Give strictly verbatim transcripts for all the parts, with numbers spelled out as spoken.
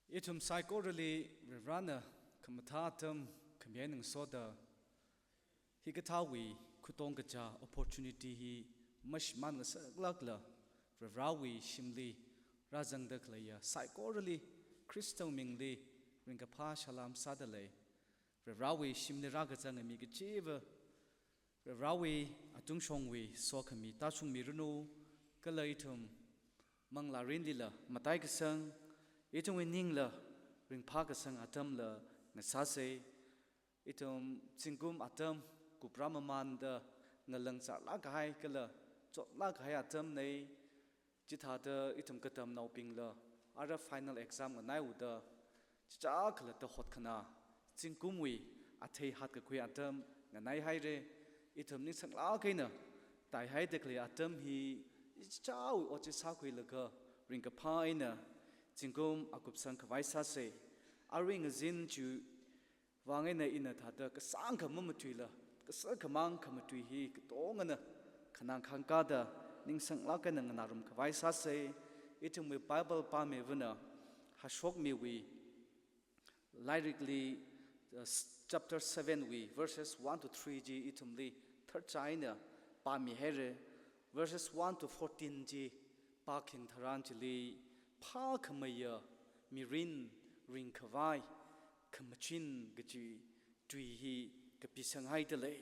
Ithum saikorali Varivarana khamathā atam khami eina ngasoda, hikathāwui khutong kaja opportunity hi mashimān ngasaklākla, Varivarawui shimli rāzangda khaleiya saikorali Khristawui mingli ringkaphā salām sādalei. Varivarawui shimli rākazanga mi kachiva Varivarawui atungshongwui sokhami tāshungmiranu, kala ithum manglārinlila mataikasang, ithumwui ningla ringphākasang atamla ngasāsei. Ithum zingkum atam kupra mamānda ngalangzālāk kahai kala chotlāk kahai atamnei. Chithāda ithum katamnaobingla ara final exam nganaihaoda, chichā khalatta hotkhana, zingkumwui athei hatkakhui atam nganaihaira. Ithum ningsanglāk eina taihaida khalei atam hi chichāwui ot chi sākhuilaga ringkaphā eina zingkum akup sangkhavai sāsei. Arui ngazin chiwui vang eina ina thāda kasāngkha mamatuila, kasā khamāng khamatui hi katongana khanang khangkāda ningsanglāk eina nganārumkhavai sāsei. Ithumwui Bible pāmivana Hashokmiwui lairikli, uh, s-, chapter seven wui verses one to three chi ithumli tharchā eina pāmihaira. Verses one to fourteen chi pākhayang tharan chili phākhameiya mirin ringkhavai khamachin kaji tui hi kapisanghaidalei.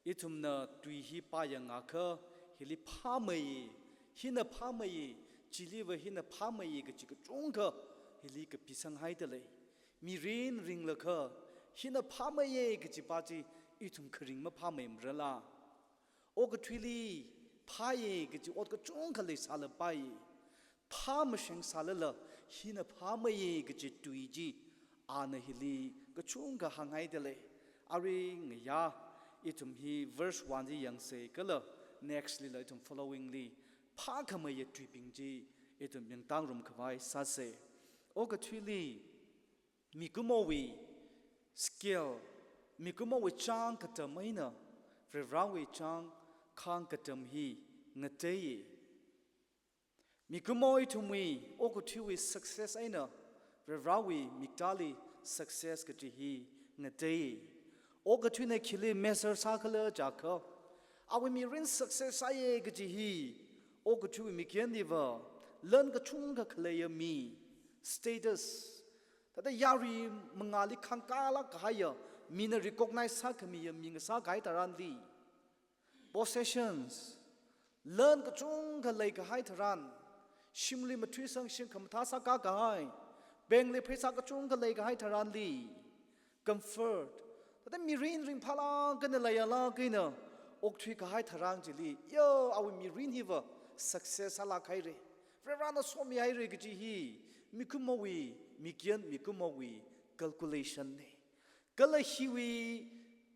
Ithumna tui hi pāyangakha hili phāmei, hina phāmei, chiliva hina phāmei kaji kachungkha hili kapisanghaidalei. Mirin ringlaga hina phāmeiya kaji pa chi ithum kharing maphāmeimarala? Okathuili phāya kaji ot kachungkha leisālapai. Phāmasheng sālala hina phāmeiya kaji tui chi ana hili kachungkha hānghaidalei. Arui ngayā ithum hi verse one li yangsei kala next lila ithum following li phākhameiya tuibing chi ithum yangtangrumkhavai sāsei. Okathuili mikumowui scale, mikumowui chāng katam eina Varivarawui chāng khāng katam hi ngateiya. Mikumo ithumwui okathuiwui success eina Varivarawui miktāli success kaji hi ngateiya. Okathuina khili measure sākhala jiakha, awui mirin success sāya kaji hi okathuiwui mikyanliva lan kachungkha khaleiya mi, status, thāda yarui mangāli khangkālāk kahaiya, mina recognize sākhamiya mi ngasākahai tharanli, possessions, lan kachungkha leikahai tharan, shimli mathuisangshing khamathā sākā kahai, bankli pheisā kachungkha leikahai tharanli, comfort, thāda mirin ringphālāk eina leiyālāk eina okthuikahai tharan chili, yo, awui mirin hiva success sālāk haira, Varivarana somihaira kaji hi mikumowui mikyan, mikumowui calculation na. Kala hiwui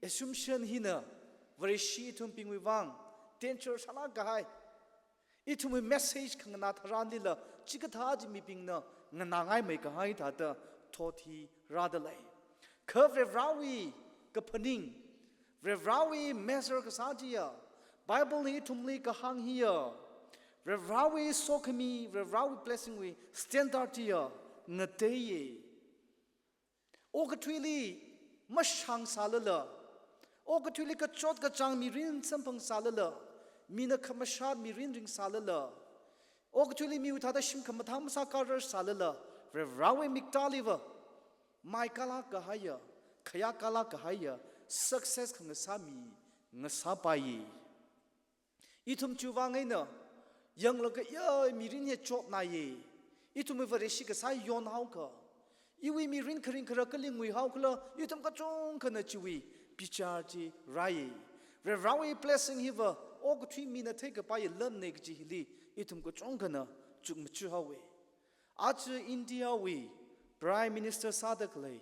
assumption hina Vareshi ithumbingwui vang danger sālāk kahai. Ithumwui message khanganā tharanlila chikathā chi mibingna nganāngaimeikahai thāda thot hi rādalei. Kha Varivarawui kaphaning, Varivarawui measure kasā chiya, Bible na ithumli kahāng hiya, Varivarawui sokhami, Varivarawui blessing wui standard chiya ngateiya. Okathuili mashāng sālala, okathuili kachot kachāng mirin samphang sālala, mina khamashat mirin ring sālala, okathuili miwui thāda shim khamathā masākārar sālala, Varivarawui miktāliva maikālāk kahaiya, khayākālāk kahaiya success khangasā mi ngasāpaiya. Ithum chiwui vang eina yanglaga, ya, mirin hi chotnāya, ithumwui Vareshi kasā yonhaokha, iwui mirin kharing kharak kali nguihaokhala, ithum kachungkhana chiwui bichar chi rāya. Varivarawui blessing hiva okathui mina theikapaiya lanna kaji hili ithum kachungkhana chukmachuhaowa. Aja India wui Prime Minister sāda khalei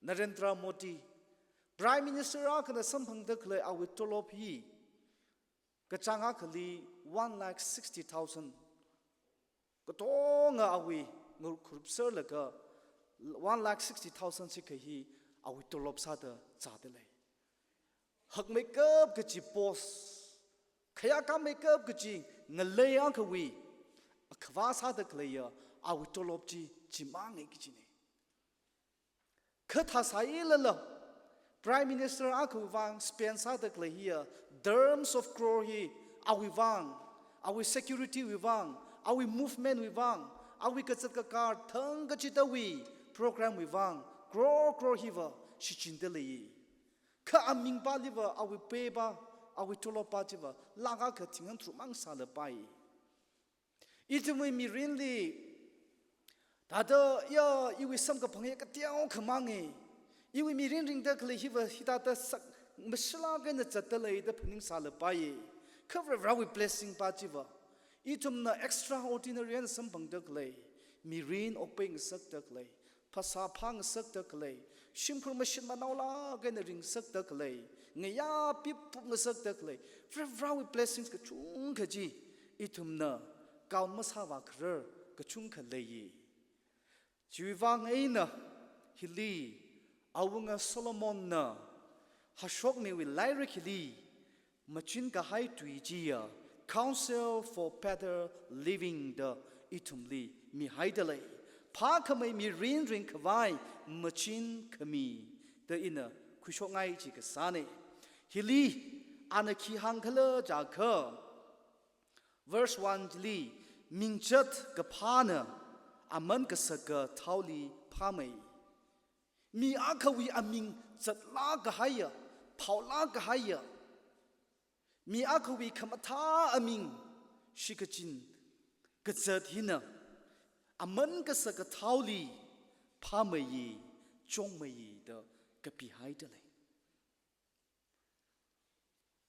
Narendra Modi, Prime Minister akhana samphangda khalei awui tolop hi kachāng akhali one lakh sixty thousand. Katonga awui ngaruk kharup serlaga one lakh sixty thousand shikha hi awui tolop sāda zādalei. Hakmeikap kaji post, khayākāmeikap kaji ngalei akhawui akhava sāda khaleiya awui tolop chi, chimang e kajina. Kha thāsāilala, Prime Minister akhawui vang spend sāda khalei hiya, terms of crore hi, awui vang, awui security wui vang, awui movement wui vang, awui kazat kakar thang kachidawui program wui vang, crore crore hiva shichinda lei. Kha aming paliva awui pay pa, awui tolop pa chiva, lakh akha thing hangtharuk mang sālapai. Ithumwui mirinli, thāda ya, iwui samkaphang ya kateokha mang e. Iwui mirin ringda khalei hiva hithāda sak mashilak eina zatda lei da phaning sālapai. Kha Varivarāwui blessing pa chiva, ithumna extraordinary eina samphangda khalei, mirin okpai ngasakda khalei, phasā phāngasakda khalei, shimkhur mashit manaolak eina ringngasakda khalei, ngayā pipuk ngasakda khalei, Varivarāwui blessings kachungkha chi, ithumna count masāvākharar kachungkha lei. Chiwui vang eina hili, awunga Solomonna, Hashokmiwui lairik hili, machin kahai tui chiya, Counsel for Better Living da ithumli mihaida lei. Phākhamei mirin ringkhavai machin khami da ina khuishokngai chi kasāna. Hili ana khi hāngkhala jiakha, verse one li, mingchat kaphāna aman kasaka thaoli phāmei. Mi akhawui aming zatlak kahaiya, phaolak kahaiya, mi akhawui khamathā aming shikachin kazat hina aman kasaka thaoli phāmeiya, chungmeiya da kapihaida lei.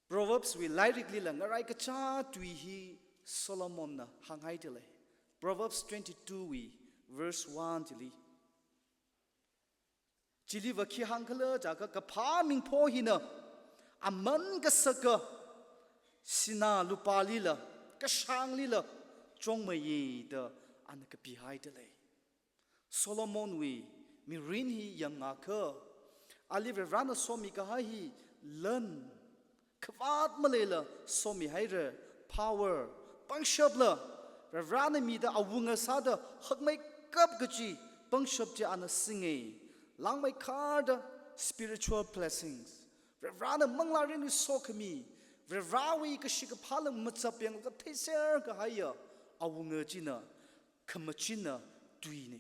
Proverbs wui lairiklila ngarai kachā tui hi Solomonna hānghaida lei. Proverbs twenty-two wui verse one chili. Chiliva khi hāngkhala jiakha, kaphā mingpho hina aman kasaka sinā lupālila, kashānglila chungmeiya da ana kapihaida lei. Solomonwui mirin hi yangakha, ali Varivarāna somi kahai hi lan khavāt maleila somihaira, power, pangshapla, Varivarāna mida awunga sāda hakmeikap kachi pangshap chi ana singa. Langmeikharda spiritual blessings, Varivarāna manglārinli sokhami, Varivarāwui kashi kaphāla machap yanglaga theiser kahaiya awunga china khamachinna tuina.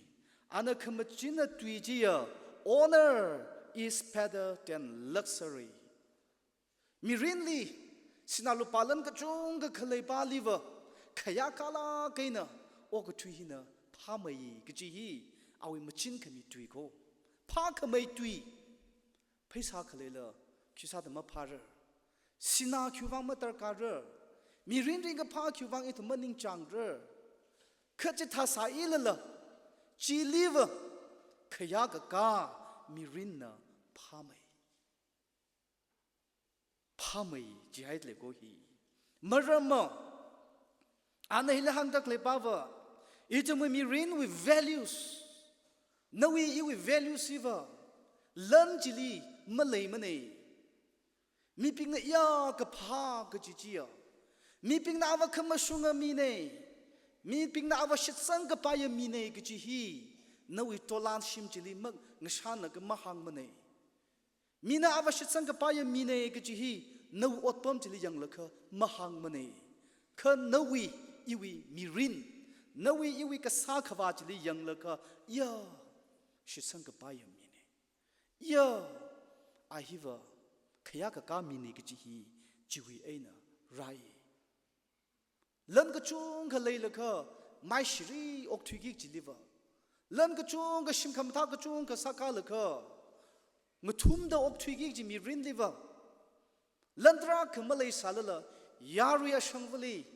Ana khamachinna tui chiya, honor is better than luxury. Mirinli sinā lupā lan kachungkha khalei pāliva, khayākalak eina okathui hina phāmei kachi hi awui machin khami tui ko. Phākhamei tui, pheisā khaleila khisāda maphāra. Sinā khiwui vang madarkāra. Mirin ringkaphā khiwui vang ithum maningchāngra. Kha chithā sāilala, chiliva khayākakā mirinna phāmei. Phāmei jihaida lei ko hi. Maramva, ana hili hāngda khalei pava, ithumwui mirinwui values, nawui iwui values hiva lan chili maleimana. Mibingna iya kaphā kachi chiya, mibingna ava khamashunga mina, mibingna ava shitsang kapaiya mina kachi hi nawui tolan shim chili mak ngashanlaga mahāngmana. Mina ava shitsang kapaiya mina kachi hi nawui otpam chili yanglaga mahāngmana. Kha nawui iwui mirin, nawui iwui kasā khavā chili yanglaga, iya shitsang kapaiya mina, iya a hiva khayākakā mina kachi hi chiwui eina rai. Lan kachungkha leilaga maishiri okthuiki kachiliva, lan kachungkha shim khamathā kachungkha sākalaga ngathumda okthuiki kachi mirinliva, lan tarākha maleisālala yarui ashangvali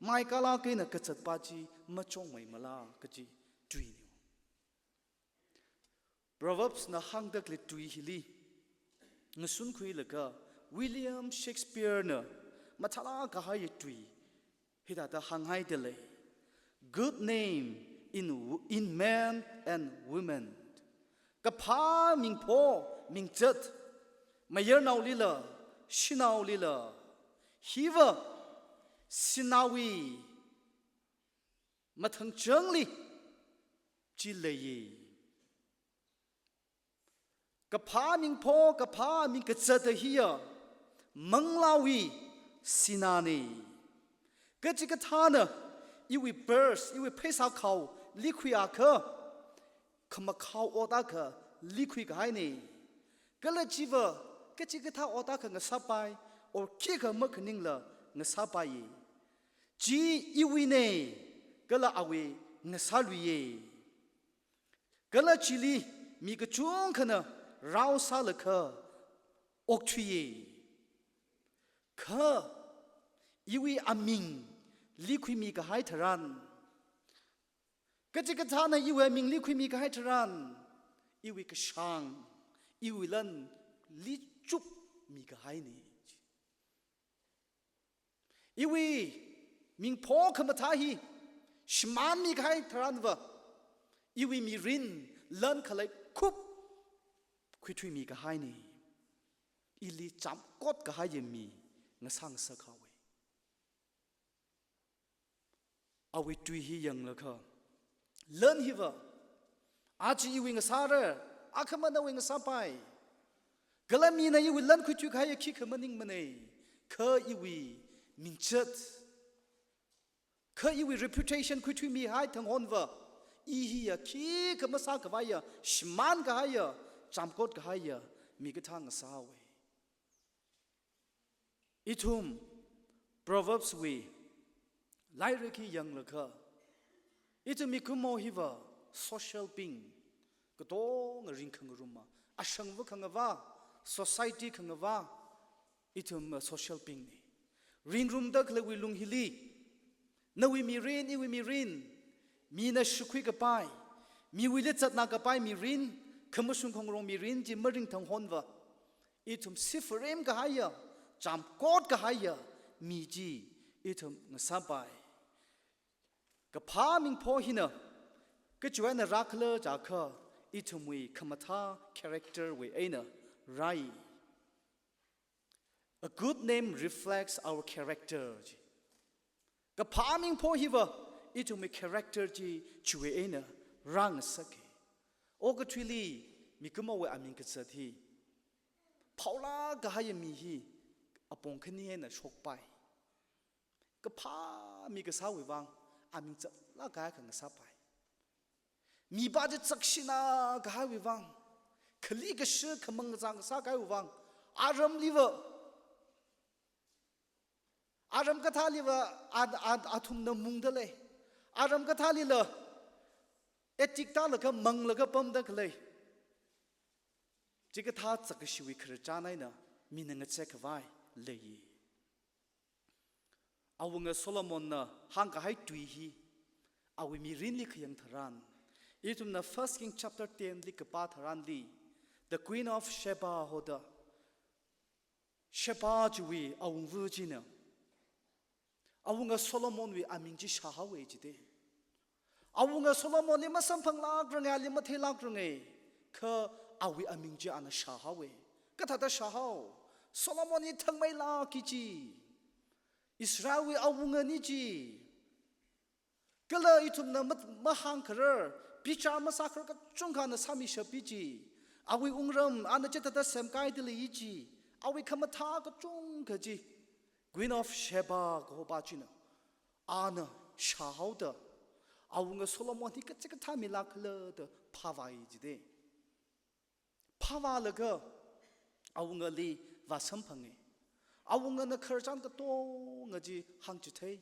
maikalak eina kazatpa chi machungmeimala kachi tuina. Proverbs na hāngda khalei tui hili ngasunkhuilaga William Shakespeare na mathālak kahaiya tui hithāda hānghaida lei. Good name in wo-, in men and women. Kaphā mingpho mingzat, mayarnaolila, shanaolila, hiva sināwui mathangchangli chi leiya. Kaphā mingpho, kaphā ming kazata hiya manglāwui sināna. Kachikathāna iwui purse, iwui pheisā khao likhuiakha, khamakhao ot akha likhui kahaina. Kala chiva kachikathā ot akha ngasāpai, or khikha makhaningla ngasāpaiya. Chi iwuina, kala awui ngasāluiya. Kala chili mi kachungkhana rao sālaga okthuiya. Kha iwui aming likhuimi kahai tharan, kachikathāna iwui aming likhuimi kahai tharan, iwui kashāng, iwui lan lichupmi kahaina. Iwui mingpho khamathā hi shimānmi kahai tharanva, iwui mirin lan khalei khup khuithuimi kahaina. Ili chāmkot kahaiya mi ngasā ngasak haowa. Awui tui hi yanglaga, lan hiva aja iwui ngasāra, akhama nawui ngasāpai. Kala mina iwui lan khuithui kahaiya khikha maningmana. Kha iwui mingzat, kha iwui reputation khuithuimi hai thanghonva, i hiya khikha masākhavaiya, shimān kahaiya, chāmkot kahaiya mi kathā ngasā haowa. Ithum Proverbs wui lairik hi yanglaga, ithum mikumo hiva social being, katonga ringkhangaruma, ashangva khangavā, society khangavā, ithum social being na. Ringrumda khaleiwui lung hili, nawui mirin, iwui mirin, mina shakhui kapai, miwuili zatna kapai mirin, khamashung khongrong mirin chi maring thanghonva, ithum sifarim kahaiya, chāmkot kahaiya mi chi ithum ngasāpai. Kaphā mingpho hina kachiwui eina rākhala jiakha, ithumwui khamathā character wui eina rāi. A good name reflects our character. Kaphā mingpho hiva ithumwui character chi chiwui eina rāngasaka. Okathuili mikumowui aming kazat hi phaolāk kahaiya mi hi apong khani eina shokpai. Kaphā mi kasāwui vang aming zatlāk kahai akha ngasāpai. Mipā chi zakshina kahaiwui vang, khali kashi khamang kazang kasā kahaiwui vang, aramliva, aram kathāliva, a, a, athumna mungda lei. Aram kathālila addict tālaga manglaga pamda khalei. Chikathā zakkashiwui khararchan eina mina ngazek khavai leiya. Awunga Solomonna hāngkahai tui hi awui mirinli khayang tharan, ithumna First King chapter ten li kapā tharanli, the Queen of Sheba hoda, Sheba chiwui awungva china awunga Solomonwui aming chi shāhaowa jida. Awunga Solomonli masamphanglākranga, ali matheilākranga, kha awui aming chi ana shāhaowa. Kathāda shāhao? Solomon hi thangmeilāka kaji, Israelwui awungana kaji, kala ithumna ma-, mahāngkharar, bichar masākharar kachungkha ana sāmishappa kaji, awui wungram ana chithāda semkaida lei kaji, awui khamathā kachungkha chi, Queen of Sheba kahopa china ana shāhaoda, awunga Solomon hi kachikathā mi lākkhala da phāvāi jida. Phāvālaga awungali vāsamphanga. Awungana khararchan katonga chi hāngchithei.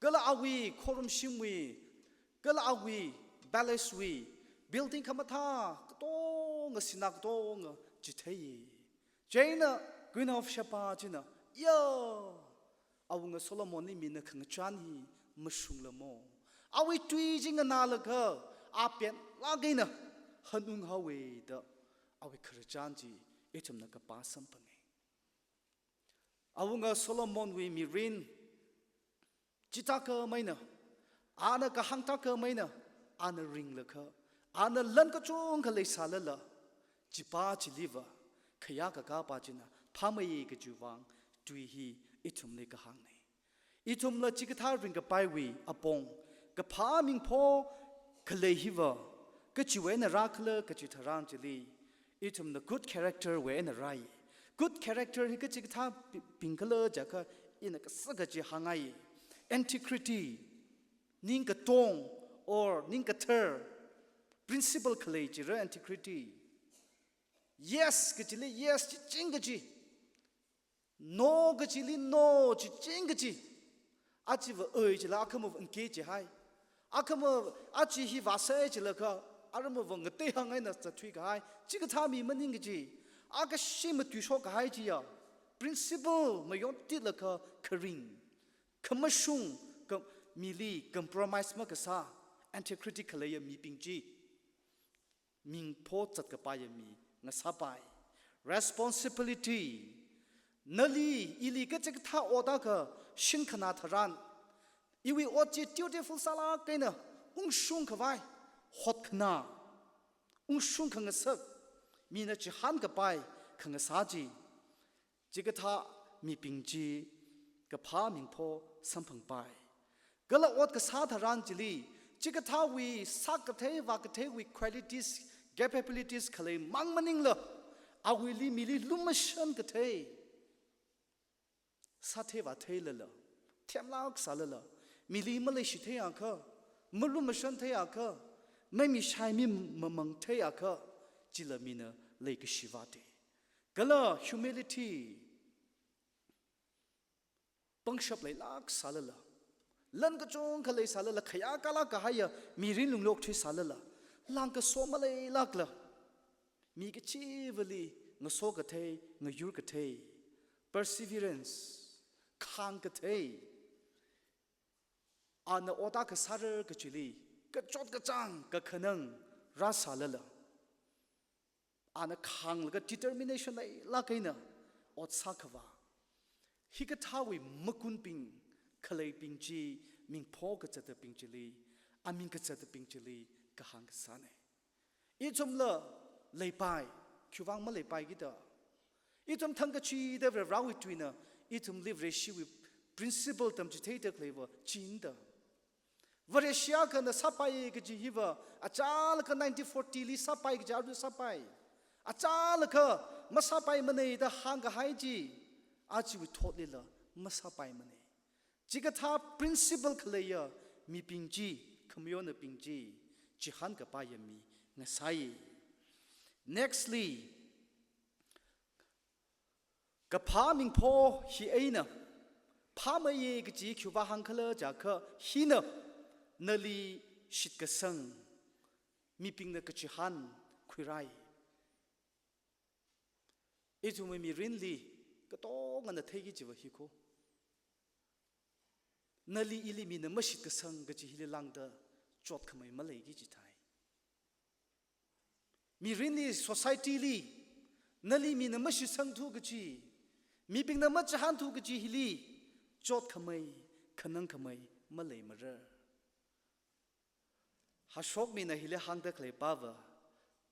Kala awui khorumshimwui, kala awui palace wui building khamathā katonga, sinā katonga chithei. Chieina Queen of Sheba china, ya, awunga Solomonli mina khangachan hi mashunglamo? Awui tui chi nganālaga a penlāk eina hanunghaowa da awui khararchan chi ithumna kapā samphanga. Awunga Solomonwui mirin chithākhamei eina, ana kahāng thākhamei eina ana ringlaga, ana lan kachungkha leisālala, chipā chiliva khayā kakāpa china phāmeiya kajiwui vang tui hi ithumli kahāngna. Ithumla chikathā ringkapaiwui apong, kaphā mingpho khalei hiva kachiwui eina rākhala kachi tharan chili, ithumna good character wui eina rāi. Good character hi kachikathā pi-, bing khala jiakha, ina kasā kachi hāngngai. Integrity, ningkatong or ningkathar, principle khalei chira integrity. Yes kachili yes chiching kachi. No kachili no chiching kachi. Achiva oi chila akhama ngke chihai. Akhama achi hi vāsai chilakha, aramava ngatei hāng eina zatthui kahai. Chikathā mi maning kachi. Akha shim matuishok kahai chiya. Principle mayontitlaga kharing, khamashung, ka-, mili compromise makasā, integrity khaleiya mibing chi mingpho zatkapaiya mi ngasāpai. Responsibility. Nali ili kachikathā ot akha shinkhanā tharan, iwui ot chi dutiful sālāk eina ungshung khavai, hotkhanā, ungshung khangasak, mina chihānkapai khangasā chi, chikathā mibing chi kaphā mingpho samphangpai. Kala ot kasā tharan chili, chikathāwui sākathei vākatheiwui qualities, capabilities khalei mang maningla, awuili mili lumashan kathei, sāthei vātheilala, themlāk sālala, mili maleishitheiakha, malumashantheiakha, maimishai mi mamangtheiakha, chila mina leikashi vātei. Kala humility, pangshap leilāk sālala, lan kachungkha leisālala, khayākalāk kahaiya mirin lunglokthui sālala, lāngkaso maleilākla, mi kachivali ngaso kathei, ngayur kathei, perseverance, khāng kathei, ana ot akha sārar kachili, kachot kachāng kakhanang rāsālala, ana khānglaga determination leilāk eina ot sākhavā. Hikathāwui makunbing khaleibing chi mingpho kazatabing chili, aming kazatabing chili kahāng kasāna. Ithumla leipai, khiwuivang maleipai kida. Ithum thangkachida Varivarāwui tuina, ithumli Vareshiwui principle tamchitheida khaleiva chinda. Vareshi akhana sāpai kaji hiva, achālakha nineteen forty li sāpai kaji aru sāpai. Achālakha masāpaimanei da hāngkahai chi, achiwui thotlila masāpaimanei. Chikathā principle khaleiya mibing chi, khamayonabing chi, chihānkapaiya mi ngasāi. Nextly, kaphā mingpho hi eina phāmeiya kaji khiwuivang hāngkhala jiakha, hina nali shitkasang mibingna kachihān khuirai. Ithumwui mirinli katongana theiki kajiva hi ko. Nali ili mina mashitkasang kaji hili lāngda chotkhamei maleiki kajithai. Mirinli, society li, nali mina mashitsangthu kaji, mibingna machihānthu kaji hili chotkhamei, khanangkhamei maleimara. Hashok mina hili hāngda khaleipava,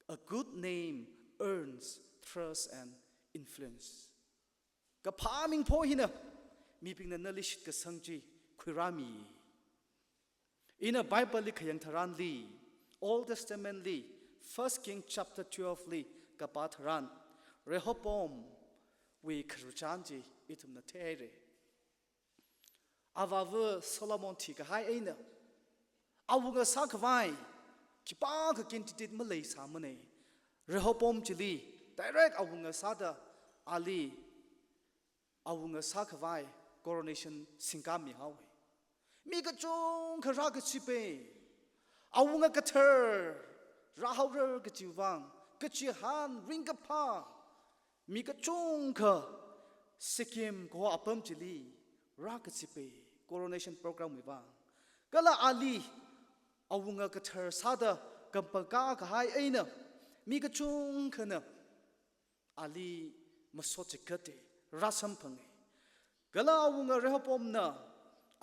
"A good name earns trust and influence." Kaphā mingpho hina mibingna nali shitkasang chi khuirāmi. Ina Bible li khayang tharanli, Old Testament li, First King chapter twelve li kapā tharan, Rehoboam wui kharuchan chi ithumna theira. Avāva Solomon thikahai eina, awunga sākhavai khipākha candidate maleisāmanei. Rehoboam chili direct awunga sāda, ali awunga sākhavai coronation singkāmihaowa. Mi kachungkha rākachipai, awunga kathar rāhaora kajiwui vang, kachihān ringkaphā mi kachungkha Shechem kaho apam chili rākachipai, coronation program wui vang. Kala ali awunga kathar sāda kampangkā kahai eina, mi kachungkhana ali masot chikatei, rāsamphanga. Kala awunga Rehoboamna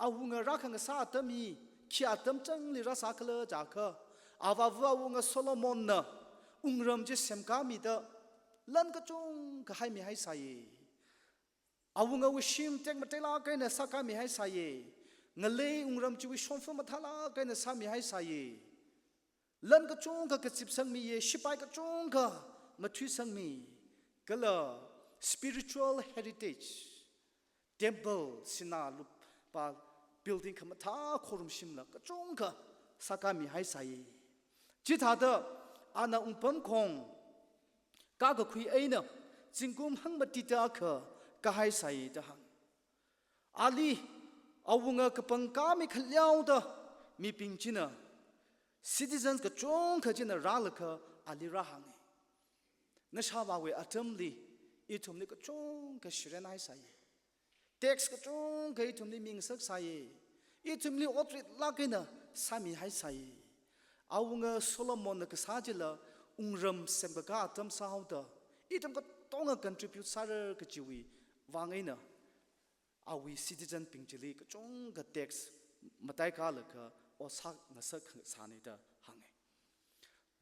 awunga rākhangasā atam hi khi atam changli rāsākhala jiakha, avāva awunga Solomonna wungram chi semkāmida lan kachungkha haimihaisāya. Awungawui shim tekmateilāk eina sākāmihaisāya. Ngalei wungram chiwui shongfa mathālāk eina sāmihaisāya. Lan kachungkha kazipsangmiya, shipai kachungkha mathuisangmi, kala spiritual heritage, temple, sinā lupā building khamathā khorumshimla kachungkha sākāmihaisai. Chithāda ana wungpamkhong kākakhui eina zingkum hangmatida akha kāhaisai da hānga. Ali awunga kapangkāmi khaleoda mibing china, citizens kachungkha china rālaga ali rāhānga. Nashāvāwui atamli ithumli kachungkha shirenhaisai. Tax kachungkha ithumli mingasaksai. Ithumli ot ritlāk eina sāmihaisai. Awunga Solomonna kasā chila wungram semkakā atam sāhaoda, ithum katonga contribute sāra kajiwui vang eina awui citizen bing chili kachungkha tax mataikālaga ot sāngasak sāna da hānga.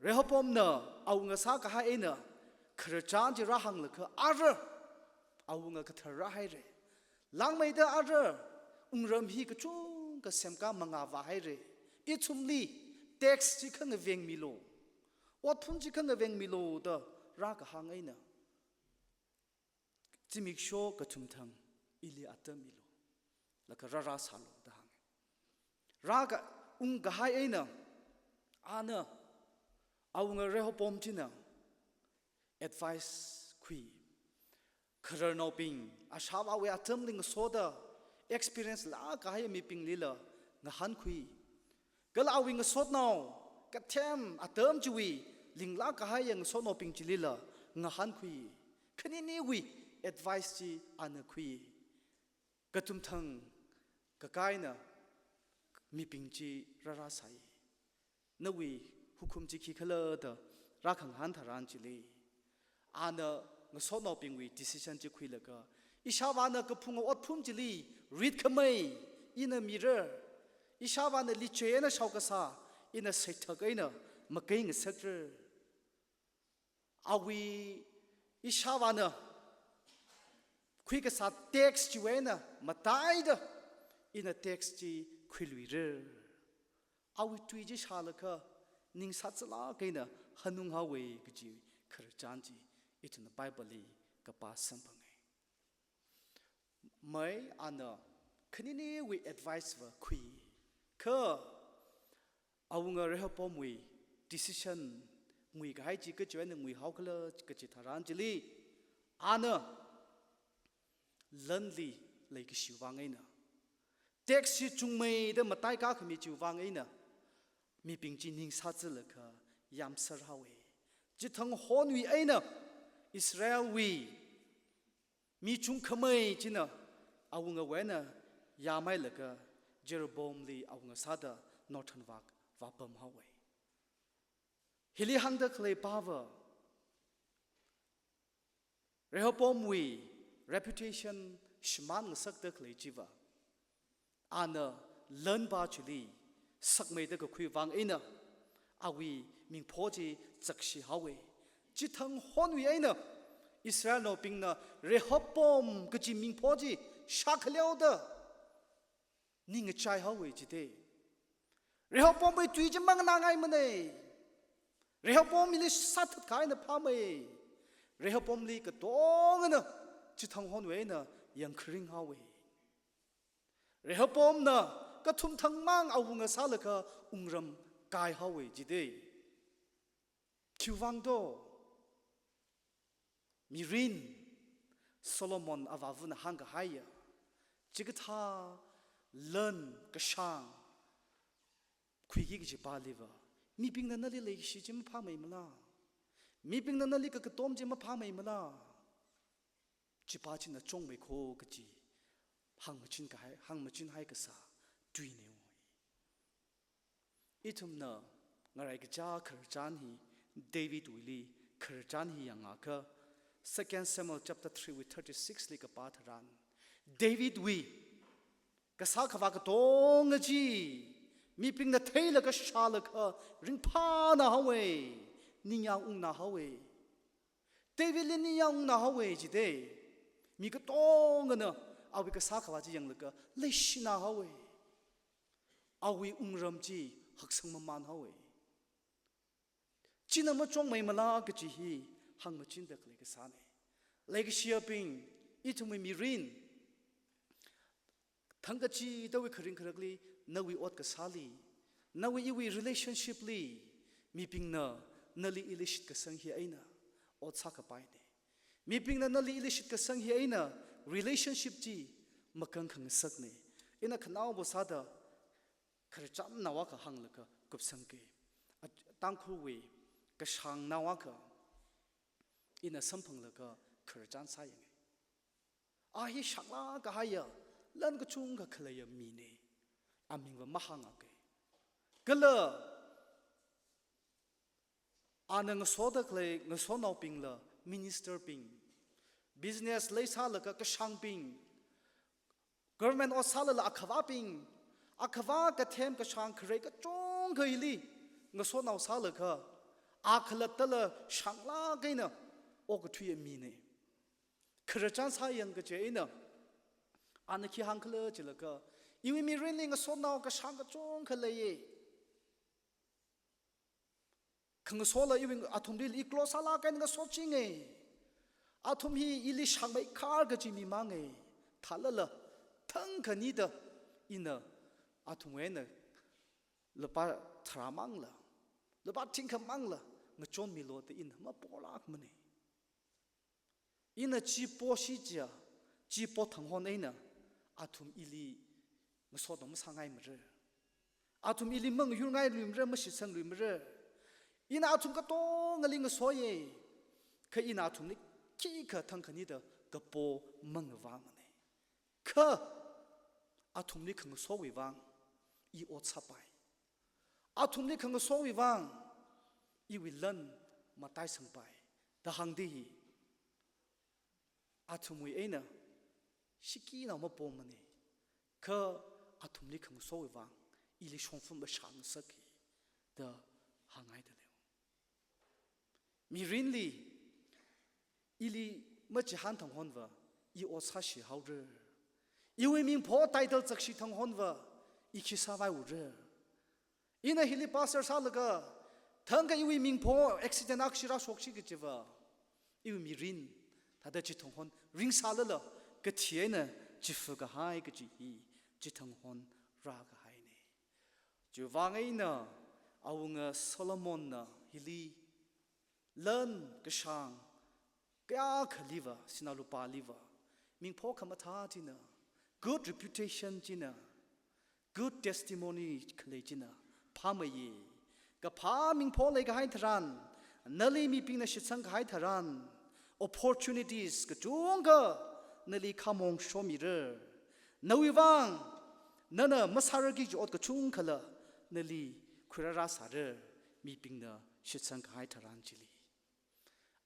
Rehoboamna awunga sākahai eina khararchan chi rāhānglaga ara awunga kathar rāhaira. Langmeida ara wungram hi kachungkha semkā mangā vāhaira. Ithumli tax chi khangavengmilu, otphun chi khangavengmilu da rākahāng eina, zimiksho kathumthang ili atam milu, laga rārāsālu da hānga. Rāka ungkahai eina ana awunga Rehoboam china advice khui. Khararnaobing, ashāvāwui atamli ngasoda experience lāk kahai mibinglila ngahānkhui. Kala awui ngasotnao kathem atam chiwui linglāk kahai ngasotnaobing chilila ngahānkhui. Khaniniwui advice chi ana khui. Kathumthang kakā eina mibing chi rārāsai. Nawui hukum chi khikhala da rākhangahān tharan chili, ana ngasotnaobingwui decision chi khuilaga, ishāvāna kaphunga otphun chili ritkhamei ina mira. Ishāvāna lichei eina shaokasā ina seithak eina makei ngasakra. Awui ishāvāna khuikasā tax chiwui eina mataida ina tax chi khuiluira. Awui tui chi shālaga ning sāzālāk eina hanunghaowa kaji khararchan chi ithumna Bible li kapā samphanga. Mai ana khaniniwui advice va khui. Kha awunga Rehoboamwui decision nguikahai chi kachiwui eina nguihaokhala kachi tharan chili, ana lanli leikashi vang eina, tax chi chungmeida mataikā khami chiwui vang eina, mibing chi ning sāzālaga yāmserhaowa. Chithang honwui eina Israelwui mi chungkhamei china awungawui eina yāmhailaga Jeroboamli awunga sāda northern vak vāpamhaowa. Hili hāngda khalei pava, Rehoboamwui reputation shimān ngasakda khalei chiva, ana lanpa chili sakmeida kakhui vang eina awui mingpho chi zakshihaowa. Chithang honwui eina Israelnaobingna Rehoboam kaji mingpho chi shākhaleoda ning ngachaihaowa jida. Rehoboamwui tui chi manganāngaimana. Rehoboam hili sāthatkahai eina phāmei. Rehoboamli katongana chithang honwui eina yangkharinghaowa. Rehoboamna kathumthangmang awunga sālaga wungram kaihaowa jida. Khiwui vang do? Mirin Solomon avāvana hāngkahaiya, chikathā lan kashāng khuiki kaji pāliva, mibingna nali leikashi chi maphāmeimala? Mibingna nali kakatom chi maphāmeimala? Chipa china chungmeikho kaji hāngmachin kahai, hāngmachinhai kasā tuina. Ithumna ngaraikacha khararchan hi, Davidwuili khararchan hi yangakha, Second Samuel chapter three wui thirty-six li kapā tharan, Davidwui kasā khavā katonga chi mibingna theilaga shālaga ringphānāhaowa, ningyāng ungnāhaowa. Davidli ningyāng ungnāhaowa jida. Mi katongana awui kasā khavā chi yanglaga leishināhaowa. Awui wungram chi haksang mamānhaowa. China machongmeimala kaji hi hāngmachinda khalei kasāna. Leikashiyabing, ithumwui mirin, thangkachidawui kharing kharakli, nawui ot kasāli, nawui iwui relationship li, mibingna nali ili shitkasang hi eina ot sākapaina. Mibingna nali ili shitkasang hi eina relationship chi makang khangasakna. Ina khanaobo sāda khararchānnao akha hānglaga kupsangki. A, Tangkhulwui kashāngnao akha ina samphanglaga khararchān sāyanga. A hi shānglāk kahaiya, lan kachungkha khaleiya mina. Amingva mahāngakei. Kala ana ngasoda khalei ngasonaobingla, minister bing, business leisālaga kashāngbing, government ot sālala akhavābing, akhavā kathem kashāng kharei kachungkha hili ngasonao sālaga, a khalattala shānglāk eina okathuiya mina. Khararchān sāyang kaje eina, ana khi hāngkhala jilaga, iwui mirinli ngasonao kashāng kachungkha leiya. Khangasola iwui athumli i close sālāk eina ngasochinga. Athum hi ili shāngmeikhar kaji mi manga. Thālala thangkhanida ina athumwui eina lupā tharā mangla, lupā thingkha mangla ngachonmilu da ina mapolākmana. Ina chi poshi chiya, chi po thanghon eina athum ili ngasotnao masāngaimara. Athum ili mangayurngailui mara, mashitsangluimara. Ina athum katongali ngasoya. Kha ina athumli khikha thangkhanida kapo mangavāmana. Kha athumli khangasowui vang i ot sāpai. Athumli khangasowui vang iwui lan mataisangpai da hāngda hi athumwui eina shikinao mapomana. Kha athumli khangasowui vang ili shongfa mashāngasakki da hāngngaidalei. Mirinli ili machihān thanghonva i ot sāshi haora. Iwui mingpho title zakshi thanghonva i khi sāvaiura. Ina hili pastor sālaga, thangkha iwui mingpho accident akha shira shokshi kajiva, iwui mirin thāda chithanghon ringsālala kathi eina chifa kahai kaji hi chithanghon rākahaina. Chiwuivang eina awunga Solomonna hili lan kashāng kayākhaliva, sinā lupāliva, mingpho khamathā china, good reputation china, good testimony khalei china phāmeiya. Kaphā mingpho leikahai tharan, nali mibingna shitsangkahai tharan, opportunities kachungkha nali khamong shomira. Nawui vang, nana masārarki kaji ot kachungkhala nali khuirāra sāra, mibingna shitsangkahai tharan chili.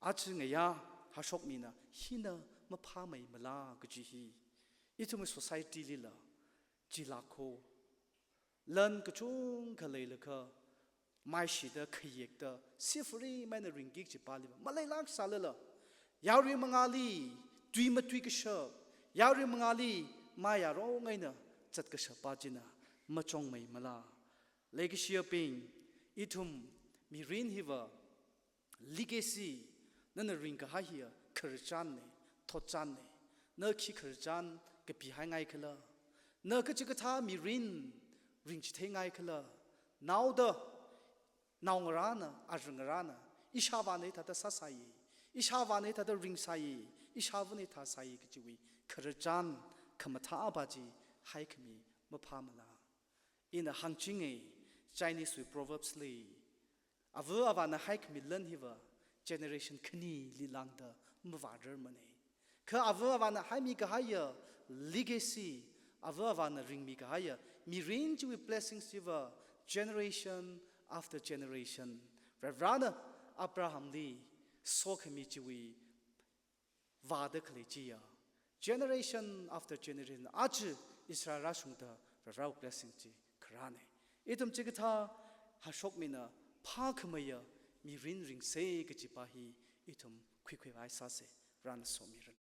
Aja ngayā hashokmina hina maphāmeimala kaji hi ithumwui society lila chilākho. Lan kachungkha leilakha, maishida khayekda, sifuri maina ringki kaji pāliva maleilāk sālala, yarui mangāli tui matui kashap, yarui mangāli mayarong eina zat kashap pā china machongmeimala. Leikashiyabing, ithum mirin hiva legacy, nana ringkahai hiya khararchanna, thotchanna. Na khi khararchan kapihaingaikhala, na kachikathā mirin ringchitheingaikhala, naoda naongarāna, arangarāna, ishāvāna hithāda sāsai, ishāvāna hithāda ringsai, ishāvana hithā sai kajiwui khararchan khamathā pā chi haikhami maphāmala. Ina hāngchinga, Chinese wui proverbs li, ava avāna haikhami lan hiva generation khanili lāngda mavārarmana. Kha ava avāna haimikahaiya legacy, ava avāna ringmikahaiya mirin chiwui blessings chiva generation after generation, Varivarana Abrahamli sokhami chiwui vāda khalei chiya, generation after generation, aja Israel rāshungda Varivarawui blessing chi kharāna. Ithum chikathā hashokmina phākhameiya mirin ringsa kaji pā hi ithum khuikhuivai sāsa. Varena somiranu.